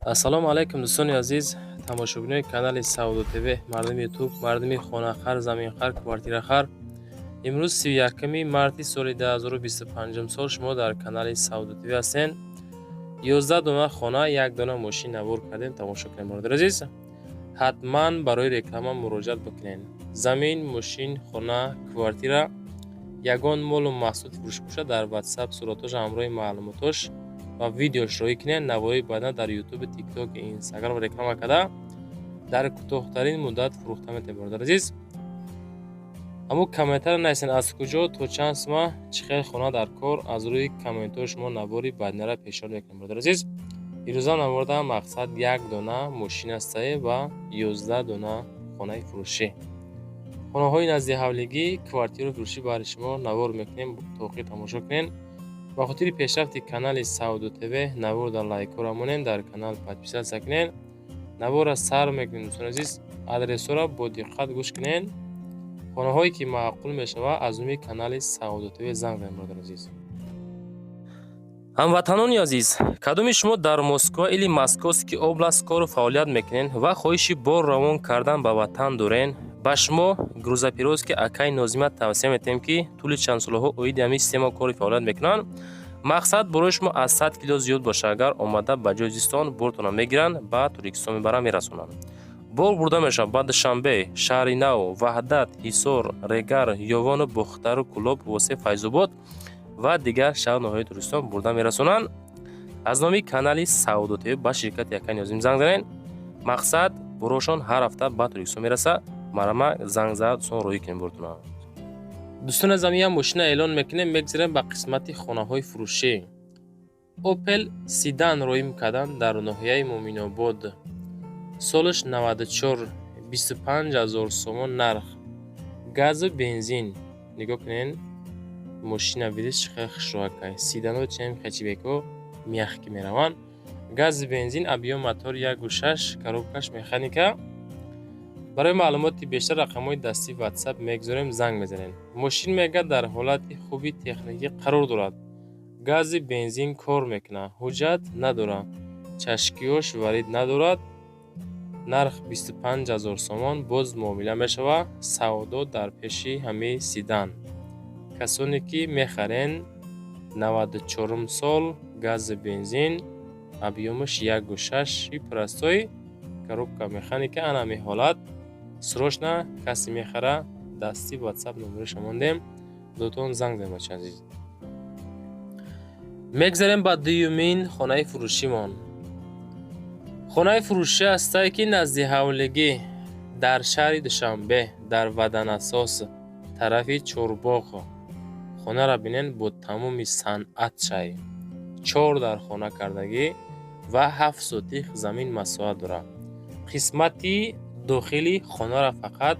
Ассалому алайкум, дӯстони азиз, тамошобинони канали Савдо ТВ, мардуми Ютуб, мардуми хонахар, заминхар, квартирахар. Имрӯз 31 марти соли 2025 сол, шумо дар канали Савдо ТВ ҳастен. 11 дона хона, як дона мошин навор кардем, тамошо кунем. Бародари азиз, ҳатман барои реклама муроҷиат бикунед. Замин, мошин, хона, квартира, ягон молу маҳсулоти фурӯшӣ бошад, дар WhatsApp суратош ҳамроҳи маълумотош ва видеош роҳӣ кунед. Навои баъдан дар Ютуби, Тикток, Инстаграм реклама карда, дар кӯтоҳтарин муддат фурӯхта метавонед. Бародари азиз, аммо комментария нависед, аз куҷо, то чанд сума, чӣ хел хона дар кор. Аз рӯи комментҳои шумо навори баъдинара пешниҳод мекунем. Бародари азиз, ирӯза наворда мақсад як дона мошин астае ва 11 дона хонаи фурӯшӣ, хонаҳои назди ҳавлигӣ, квартираи фурӯшӣ баҳри шумо навор мекунем. То охир тамошо кунед. Ба хотири пешрафти канали Савдо ТВ навор дар лайкҳоро монед, дар канал подписаться кунед. Наворро сар мекунем. Дӯстони азиз, адресҳоро бо диққат гӯш кунед. Хонаҳое ки маъқул мешавад, аз номи канали Савдо ТВ занг занед. Бародари азиз, ҳамватанони азиз, кадоми шумо дар Москва или Московский область кору фаъолият мекунед ва хоҳиши бор равон кардан ба ватан дорен, ба шумо грузоперевозки акаи Нозима тавсия метиҳем, ки тӯли чанд солаҳо оиди ҳамин система кори фаъолият мекунанд. Мақсад, борои шумо аз 100 кило зиёд бошад, агар омада ба ҷои зистон бортона мегиранд, ба Тоҷикистон мебаранд, мерасонанд. Бор бурда мешавад ба Душанбе, Шаҳри Нав, Ваҳдат, Ҳисор, Регар, Ёвону Бохтару Кӯлоб, Восе, Файзобод ва дигар шаҳру ноҳияҳои Тоҷикистон бурда мерасонанд. Аз номи канали Савдо ТВ ба ширкати акаи Нозим занг занед. Мақсад, борошон ҳар ҳафта ба Тоҷикистон мерасад. Марама занг зад, дӯстон, роҳӣ кунем бортона. Дӯстон, аз ҳамин як мошина эълон мекунем, мегзарем ба қисмати хонаҳои фурӯшӣ. Опел седан роҳӣ кардан дар ноҳияи Муъминобод, солаш 94, 25 000 сомон нарх, газу бензин. Нигоҳ кунед, мошина видиш, чӣ хел хушроҳакай. Седано чем хэтчбекҳо мягкий мераванд. Газу бензин, объём мотор 1,6, коробкаш механика. Барои маълумоти бештар рақамҳои дастии Ватсап мегузорем, занг мезанед. Мошин, мега, дар ҳолати хуби техникӣ қарор дорад, гази бензин кор мекунад, ҳуҷҷат надорад, чашкиҳош варид надорад. Нарх 25 000 сомон, боз муомила мешавад. Савдо дар пеши ҳамаи седан. Касоне ки мехарен, 94-ум сол, гази бензин, объёмаш 1,6, простой, коробка механика, ана ҳамин ҳолат. Срочно касе мехара, дасти Ватсап номероша мондем, дутон занг занед. Бачаи азиз, мегзарем ба дуюмин хонаи фурӯшимон. Хонаи фурӯшӣ ҳастае, ки назди ҳавлигӣ, дар шаҳри Душанбе, дар Ваданасос, тарафи Чорбоғ. Хонаро бинед, бо тамоми санъатшай, чор дар хона кардагӣ ва 7 сотих замин масоҳат дорад. Қисмати дохили хонаро фақат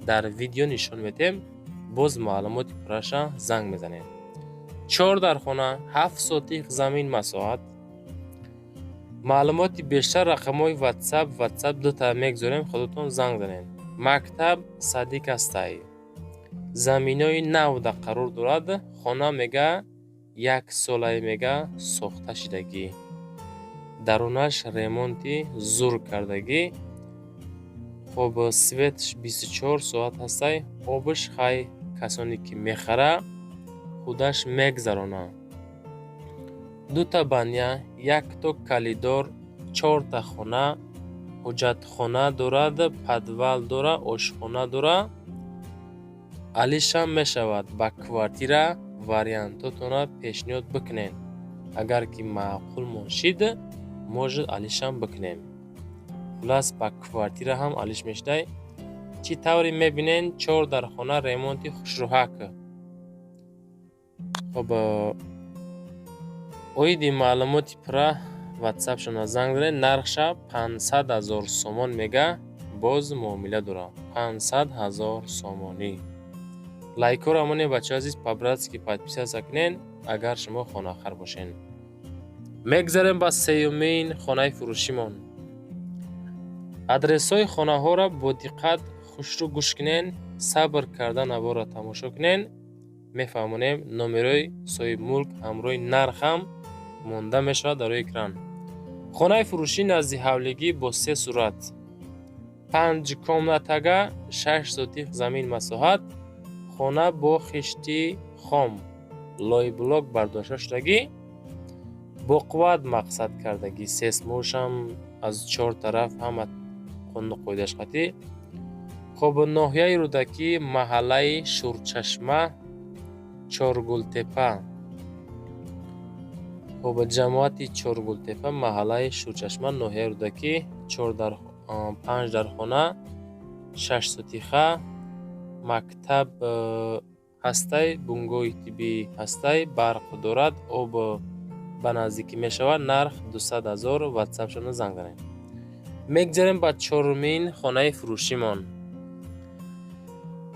дар видео нишон медиҳем, боз маълумоти пурраша занг мезанед. Чор дар хона, 7 сотих замин масоҳат. Маълумоти бештар рақамҳои Ватсап дута мегузорем, худатон занг занед. Мактаб, садик ҳастай, заминои навда қарор дорад. Хона, мега, як солае, мега, сохта шидагӣ, дарунаш ремонти зур кардагӣ. Хоб, светш 24 соат ҳастай, обш хай, касоне ки мехара, худаш мегзаронад. Дута баня, якто коридор, чорта хона, ҳуҷҷатхона дорад, подвал дорад, ошхона дорад. Алишам мешавад ба квартира. Вариантотонро пешниҳод бикунед, агар ки маъқулмон шид, может, алишам бикунем. Хулас, ба квартира ҳам алиш мешудай. Чӣ тавре мебинед, чор дар хона, ремонти хушрӯҳак. Хоб, оиди маълумоти пурра Ватсапшона занг занед. Нархша 500 000 сомон, мега, боз муомила дорад. 500 000 сомонӣ. Лайкҳоро монед, бачаҳои азиз, по-братски подписаться кунед, агар шумо хонахар бошед. Мегзарем ба сеюмин хонаи фурӯшимон. Адресҳои хонаҳоро бо диққат хушрӯ гӯш кунед, сабр карда наворро тамошо кунед. Мефаҳмонем, номерои соҳибмулк ҳамроҳи нархам монда мешавад дар рӯи экран. Хонаи фурӯшӣ назди ҳавлигӣ бо се сурат, панҷ комнатага, 6 сотих замин масоҳат, хона бо хишти хом, лойблок бардошта шудагӣ, бо қувват мақсад кардагӣ, сейсмошам аз чор тараф, ҳама қонуну қоидааш қатъӣ. Хоб, ноҳияи Рӯдакӣ, маҳаллаи Шурчашма, Чоргултепа. Хоб, ҷамоати Чоргултепа, маҳаллаи Шурчашма, ноҳияи Рӯдакӣ, панҷ дархона, 6 сотиха, мактаб ҳастай, бунгоҳи тиббӣ ҳастай, барқ дорад, об ба наздикӣ мешавад. Нарх 200 000. Ватсапшона занг занед. Мегзарем ба чорумин хонаи фурӯшимон.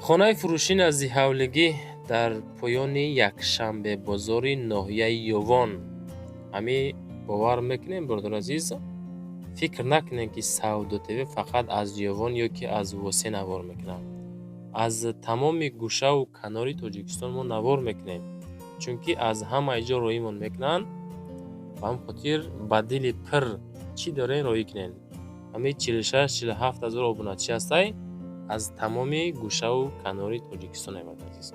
Хонаи фурӯшӣ назди ҳавлигӣ дар поёни Якшанбебозори ноҳияи Ёвон. Ҳами бовар мекунем, бародари азиз, фикр накунем, ки Савдо ТВ фақат аз Ёвон ё ки аз Восе навор мекунад. Аз тамоми гӯшаву канори Тоҷикистон мо навор мекунем, чунки аз ҳамаи ҷо роҳимон мекунанд. Ба ҳамин хотир ба дили пир чӣ дорем, роҳӣ кунем. Ҳамин 46-47 ҳазор обуначӣ ҳастай, аз тамоми гӯшаву канори Тоҷикистон мебарад, азиз.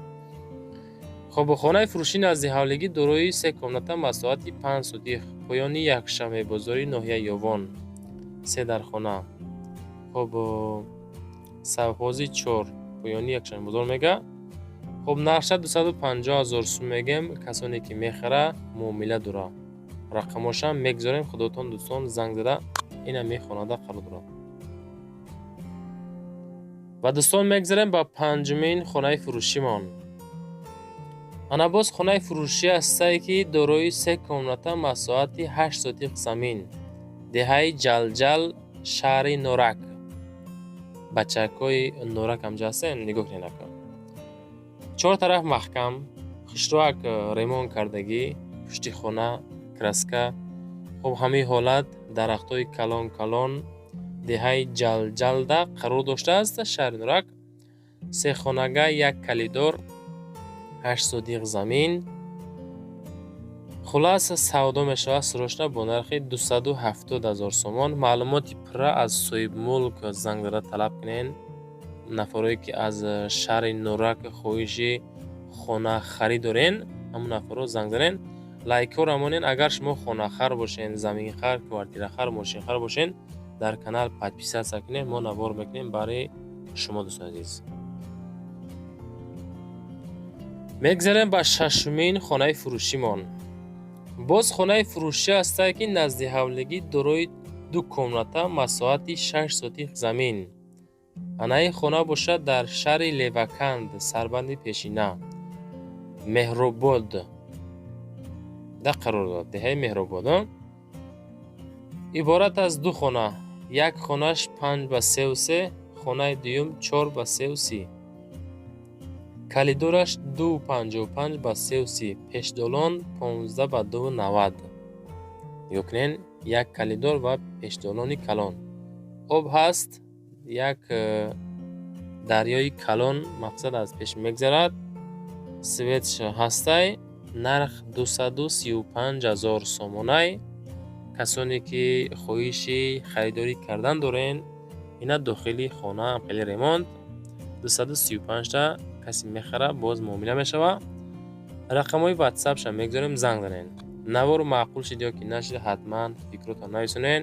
Хоб, хонаи фурӯшӣ назди ҳавлигӣ дорои се комната, масоҳати 5 сотих, поёни Якшанбебозори ноҳияи Ёвон, се дархона. Хоб, совхози чор, поёни Якшанбебозор мега. Хоб, нархша 250 000 сум мегем. Касоне ки мехара, муомила дора, рақамошам мегзорем, худотон, дӯстон, занг зада ина мехонада қарор дорад. Ва, дӯстон, мегзарем ба панҷумин хонаи фурӯшимон. Ана боз хонаи фурӯшӣ ҳастае, ки дорои се комната, масоҳати 8 сотих замин, деҳаи Ҷалҷал, шаҳри Норак. Бачакҳои Норак ҳамҷа ҳастен, нигоҳ кунед, ака. Чор тараф маҳкам, хушроак ремонт кардагӣ, пушти хона краска. Хуб, ҳамин ҳолат, дарахтҳои калон калон, деҳаи Ҷалҷалда қарор доштааст, шаҳри Норак. Сехонага, як калидор, 8 сотих замин. Хулас, савдо мешавад срочно бо нархи 270 000 сомон. Маълумоти пурра аз соҳибмулк занг зада талаб кунед. Нафарое ки аз шаҳри Норак хоҳиши хона харид дорен, ҳамон нафарро занг занед, лайкҳоро монед. Агар шумо хонахар бошен, заминхар, квартирахар, мошинхар бошен, дар канал подписаться кунед, мо навор мекунем барои шумо, дӯстони азиз. Мегзарем ба шашумин хонаи фурӯшимон. Боз хонаи фурӯшӣ ҳастае, ки назди ҳавлигӣ, дорои ду комната, масоҳати 6 сотих замин. Анаи хона бошад дар шаҳри Леваканд, сарбанди пешина, Меҳробод да қарор дорад, деҳаи Меҳробод. Иборат аз ду хона: як хонаш 5 ба 3,3, хонаи дуюм 4 ба 3,30, калидораш 2,55 ба 3,30, пешдолон 15 ба 2,90. Нигоҳ кунед, як калидор ва пешдолони калон, об ҳаст, як дарёи калон мақсад аз пеш мегзарад, свет ҳастай. Нарх 235 000 сомонай. Касоне ки хоҳиши харидорӣ кардан дорен, ина дохили хона хеле ремонт, 235та касе мехара, боз муомила мешавад. Рақамҳои ватсапша мегзорем, занг занед. Навор маъқул шид ё ки нашид, ҳатман фикротон нависонед.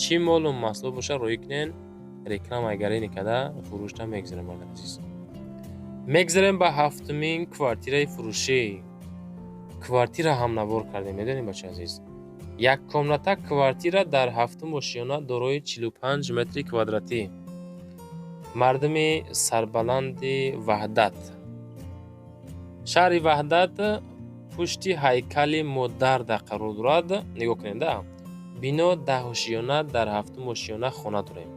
Чӣ молу маҳсулот бошад, роҳӣ кунед, реклама агарини карда фурӯшта мегзорем, бародари азиз. Мегзарем ба ҳафтумин квартираи фурӯшӣ. Квартира ҳам навор кардем, медонем, бачаи азиз. Як комната квартира дар ҳафтум ошёна, дорои 45 метри квадратӣ. Мардуми сарбаланди Ваҳдат, шаҳри Ваҳдат, пушти ҳайкали Модарда қарор дорад. Нигоҳ кунед, да, бино 10 ошёна, дар ҳафтум ошёна хона дорем.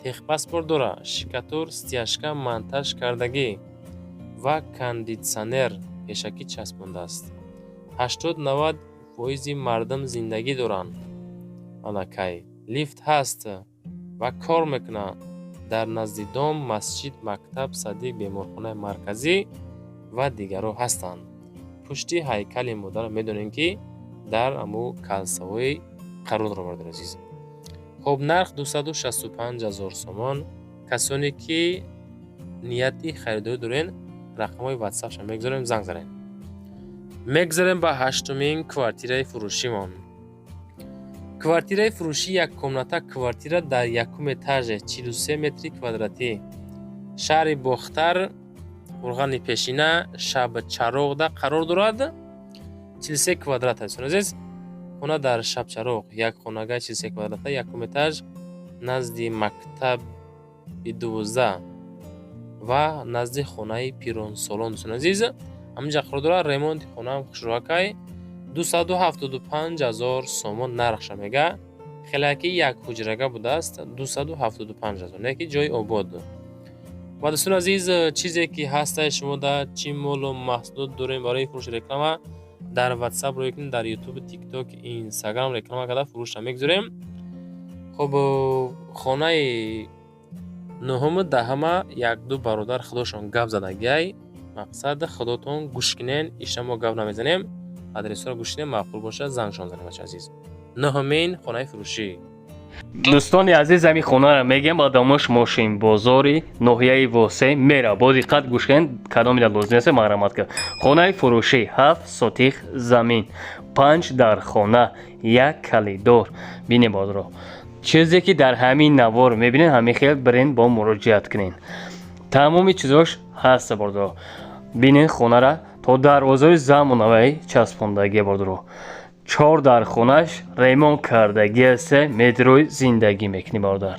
Техпаспорт дора, штукатур, стяжка, монтаж кардагӣ ва кондитсионер пешакӣ часпондааст. 80-90 фоизи мардум зиндагӣ доранд. Аллакай лифт ҳаст ва кор мекунад. Дар назди дом масҷид, мактаб, садик, беморхонаи марказӣ ва дигарҳо ҳастанд. Пушти ҳайкали Модар, медонем, ки дар ҳамун калсаҳои Қарор дорад, бародари азиз. Хуб, нарх 265 ҳазор сомон. Касоне ки нияти харидорӣ дорен, рақамҳои ватсапша мегузорем, занг занед. Мегузарем ба ҳаштумин квартираи фурӯшимон. Квартираи фурӯшӣ як комната квартира дар якум этаже, 43 метри квадратӣ, шаҳри Бохтар, Қурғани Пешина, Шабчароғда қарор дорад. 43 квадрат аст, азиз. Хона дар Шабчароғ, як хонага, 43 квадрата, якум этаж, назди мактаби 12 ва назди хонаи пиронсолон, дӯстони азиз, ҳаминҷа қарор дорад. Ремонти хонаам хушрӯакай. 275 ҳазор сомон нархша мега. Хеле ки як ҳуҷрага будааст, 275 ҳазор, не ки ҷои обод. Ва, дӯстони азиз, чизе ки ҳастае, шумо да чӣ молу маҳсулот дорем барои фурӯши, реклама дар ватсап рӯй кунед, дар ютуб, тикток, инстаграм реклама карда, фурӯшра мегузорем. Хуб, хонаи нуҳуму даҳама якду бародар худошон гап задагиай. Мақсад, худотон гӯш кунен, иша мо гап намезанем. Адресҳоро гӯш кунем, маъқул бошад, зангшон занем, бача азиз. Нуҳумин хонаи фурӯшӣ. Дӯстони азиз, ҳамин хонаро мегем ба домош мошинбозори ноҳияи Восе мера. Бо диққат гӯш кунед, кадомида лозим аст, марҳамат кард. Хонаи фурӯшӣ 7 сотих замин, панҷ дар хона, як калидор. Бинем бозро, чизе ки дар ҳамин навор мебинед, ҳамин хел бирен, бо муроҷиат кунед. Тамоми чизош ҳаста, бордоро. Бинед хонара, то дарвозаи замонавай часпондагия, бордоро. Чор дар хонаш ремонт кардагиасе, метрои зиндагӣ мекунӣ, бародар.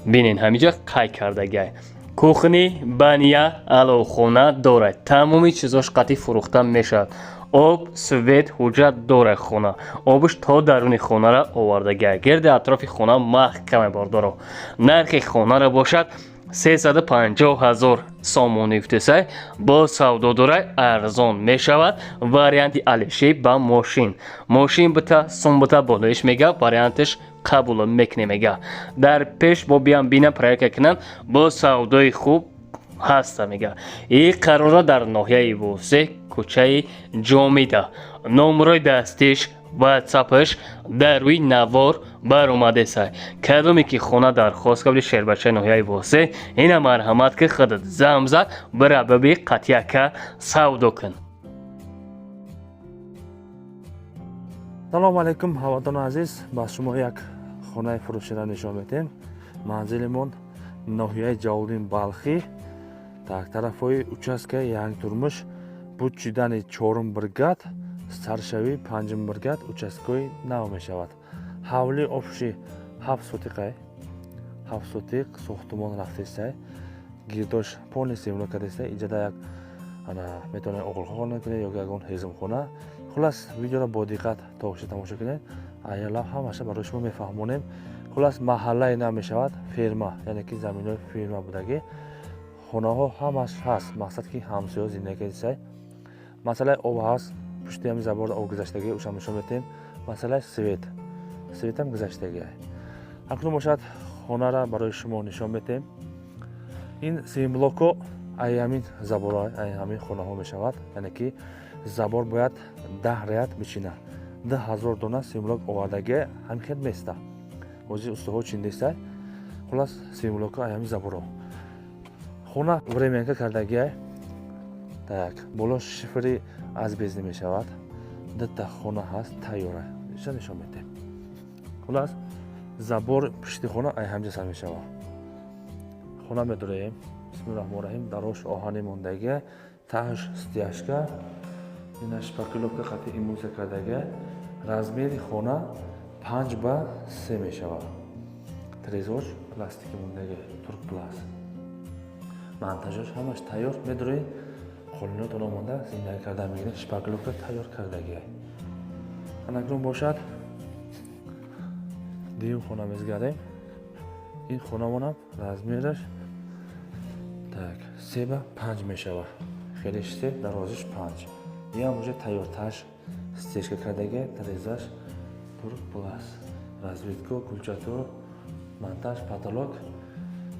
Бинен, ҳаминҷа қайд кардагиай. Кухни, баня, аловхона дорад. Тамоми чизош қатъи фурӯхта мешавад. Об, свет, ҳуҷҷат дорад хона. Обуш то даруни хонара овардагиай. Гирди атрофи хона маҳкаме, бордоро. Нархи хонара бошад 350 ҳазор сомонӣ гуфтесай, бо савдо дорай, арзон мешавад. Варианти алиши ба мошин, мошин бита, сум бита болоиш мега, варианташ қабул мекунем мега. Дар пеш бо биям, бина, проверка кунанд, бо савдои хуб ҳаста мега. И қарора дар ноҳияи Восе, кӯчаи Ҷомида. Номерои дастиш, ватсапаш дар рӯи навор баромадесай. Кадоме ки хона дархост кардӣ, шербачаи ноҳияи Восе, ина марҳамат, ки худат замзад, бира, биби, қатъяка савдо кун. Салому алайкум, ҳамватанони азиз! Ба шумо як хонаи фурӯширо нишон медиҳем. Манзилимон ноҳияи Ҷалолиддин Балхӣ, так, тарафҳои участкаи Янгитурмуш, буд шудани чорум бригад, саршавии панҷум бригад, участкаҳои нав мешавад. Ҳавли общий 7 сотиқай, 7 сотиқ сохтумон рафтесай. Гирдош полностью ремонт кардесай. Иҷада як ана метавонед оғилхона кунед ё ягон ҳезумхона. Хуллас, видеоро бо диққат то охир тамошо кунед, аялав ҳамаша барои шумо мефаҳмонем. Хуллас, маҳаллаи нав мешавад, ферма, яъне ки заминҳои ферма будагӣ, хонаҳо ҳамаш ҳаст. Мақсад, ки ҳамсоя зиндагӣ кардесай. Масъалаи об ҳаст, пушти ҳами заборда об гузаштагӣ, ӯша нишон медиҳем. Масъалаи свет, светам гузаштагӣ. Акнун бошад, хонара барои шумо нишон медиҳем. Ин симблоко ай ҳамин заборҳо, ай ҳамин хонаҳо мешавад, яъне ки забор бояд 10 ряд бичина. 2000 дона симблок овардагӣ, ҳамин хел места, ҳозир устоҳо чиндестай. Хуллас, симблоко ай ҳамин заборҳо. Хона временка кардагиай. Так, боло шифери асбестный мешавад. Дута хона ҳаст, тайёра, иша нишон медиҳем. Хуллас, забор пушти хона ай ҳамҷа сар мешавад. Хона медорем. Бисмилла раҳмон раҳим. Дарош оҳани мондагия, таҳаш стяжка, ина шпаклёвка хати эмульсия кардагия. Размери хона 5 ба 3 мешавад. Трезош пластики мондагия, туркпласт. Монтажош ҳамаш тайёр. Медоред, қолинотон омода, зиндагӣ карда мегиред. Шпаклёвка тайёр кардагия. Анакнун бошад, дуюм хона мезгардем. Ин хонамонам размераш, так, 3 ба 5 мешавад. Хелеш се, дарозиш панҷ. Иам уже тайёрташ, стяжка кардагия, трезаш туркпласт, разведка, гулчато, монтаж, потолок.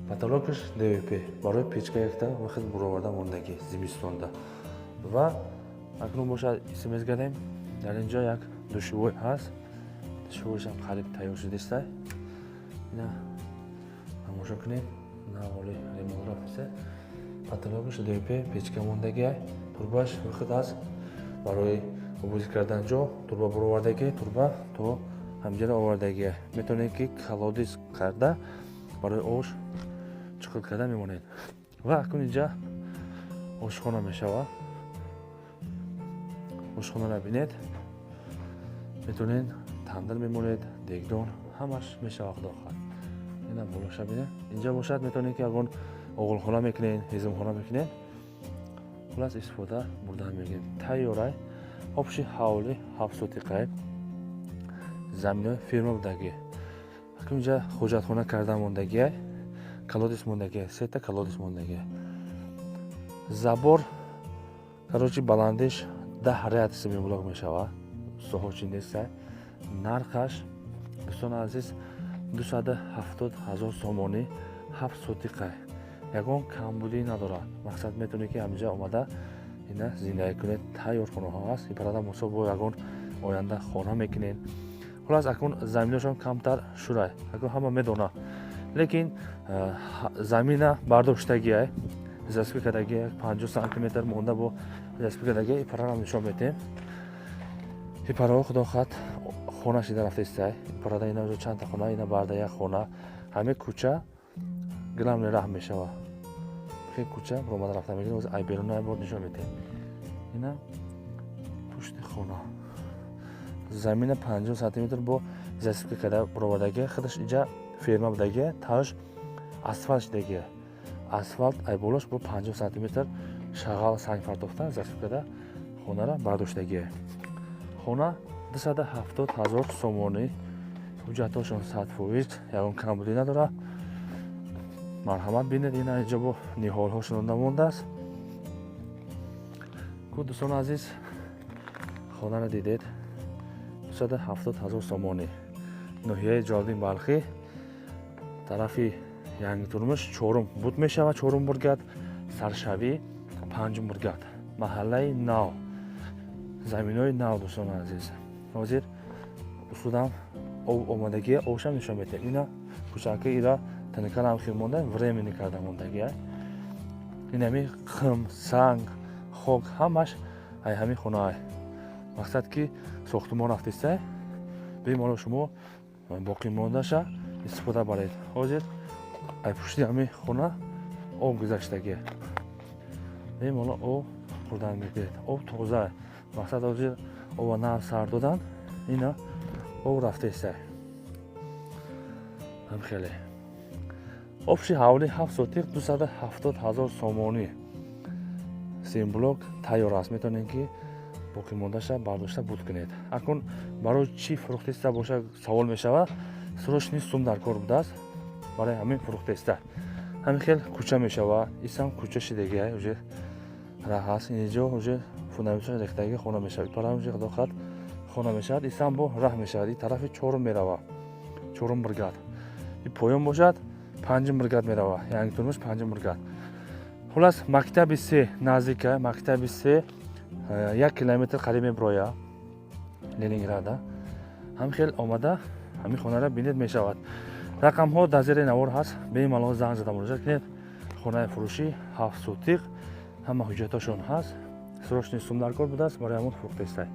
Потолокаш ДВП, барои печка якта вақт буроварда мондагӣ зимистонда. Ва акнун бошад, исмезгардем. Дар ин ҷо як душевой ҳаст. Шӯришам қариб тайёр шудистай. Ина тамошо кунед, наволи ремонт рафтиста. Потолок аш ДВП печка мондагиай, турбаш выход аст, барои обозӣ кардан ҷо турба буровардагӣ, турба то ҳамҷара овардагия. Метавонед, ки колодец карда, барои ош чуқур карда мемонед. Ва акнун инҷа ошхона мешавад. Ошхонаро бинед, метавонед тандир мемонед, дегдон, ҳамаш мешавад, худо хоҳад. Ина болоша бинед. Инҷа бошад, метавонед, ки ягон оғилхона мекунед, ҳезумхона мекунед, хулас, истифода бурдан мегиред. Тайёрай. Общий ҳавли 7 сотиқай, заминои фирма будагӣ. Акнун инҷа ҳоҷатхона карда мондагиай, колодец мондагиай, сета колодец мондагиай. Забор, короче, баландиш 10 ряд семиблок мешавад. Соҳочи нестай. Нархаш, дӯстони азиз, 270 000 сомонӣ, 7 сотиқай, ягон камбудӣ надорад. Мақсад, метавонед, ки ҳаминҷа омада, ина зиндагӣ кунед. Тайёр хонаҳо ҳаст. Ипарада мусо бо ягон оянда хона мекунед. Хулас, акнун заминошон камтар шурай, акнун ҳама медона, лекин замина бардоштагиай, засыпка кардагиай, 50 сантиметр монда, бо засыпка кардагиай. Ипарарам нишон метем. Ипараҳо, худо хоҳад, хона шида рафтаистай. Ипарада ина чандта хона, ина барда як хона. Ҳамин кӯча главный раҳ мешавад. Хе, кӯча ромада рафта мегирем. Ай беруна бор нишон метем. Ина пушти хона, замина 50 сантиметр бо засыпка карда буровардагия. Худаш инҷа ферма будагия, таш асфалт шудагия. Асфалт ай болош бо 50 сантиметр шағал санг партофта, засыпка карда, хонара бардоштагия. Хона 270 000 сомонӣ, ҳуҷҷатҳошон 100%, ягон камбудӣ надорад. Марҳамат, бинед. Ина инҷо бо ниҳолҳо шинонда мондааст ку. Дӯстони азиз, хонаро дидед, 270 000 сомонӣ, ноҳияи Ҷалолиддин Балхӣ, тарафи Янгитурмуш, чорум буд мешавад, чорум бургат, саршавӣ панҷум бургат, маҳаллаи нав, заминои нав. Дӯстони азиз, ҳозир усудам об омадагия, обшам нишон метиҳем. Ина кӯчаки ира танакалам хир монда, временный карда мондагия. Инами қим, санг, хок ҳамаш ай ҳамин хонаай. Мақсад, ки сохтумон рафтиста, бемалол шумо боқӣ мондаша истифода баред. Ҳозир ай пушти ҳамин хона об гузаштагия, бемалол об хӯрдан мегиред. Об тоза. Мақсад, ҳозир оба нав сар додан, ина об рафтаиста. Ҳам хеле общий ҳавли 7 сотиқ, 270 000 сомонӣ, семблок тайёр аст. Метавонед, ки боқимондаша бардошта буд кунед. Акнун барои чӣ фурӯхтиста боша, савол мешавад. Срочный сум дар кор будааст, барои ҳамин фурӯхтиста. Ҳамин хел кӯча мешавад. Исам кӯча шидагия, уже раҳ ҳаст. Инҷо уже фундаменташ рехтаги, хона мешавад. Парам уже, худо хоҳад, хона мешавад. Исам бо раҳ мешавад, и тарафи чорум меравад, чорум бригад. И поён бошад, панҷум бригад меравад, Янгитурмуш, панҷум бригад. Хулас, мактаби се наздика, мактаби се 1 километр қариб меброя Ленинграда. Ҳамин хел омада, ҳамин хонаро бинед мешавад. Рақамҳо дар зери навор ҳаст, бемалол занг зада муроҷиат кунед. Хонаи фурӯшӣ, 7 сотиқ, ҳама ҳуҷҷатҳошон ҳаст. Срочный сум дар кор будааст, барои ҳамон фурӯхтаистай.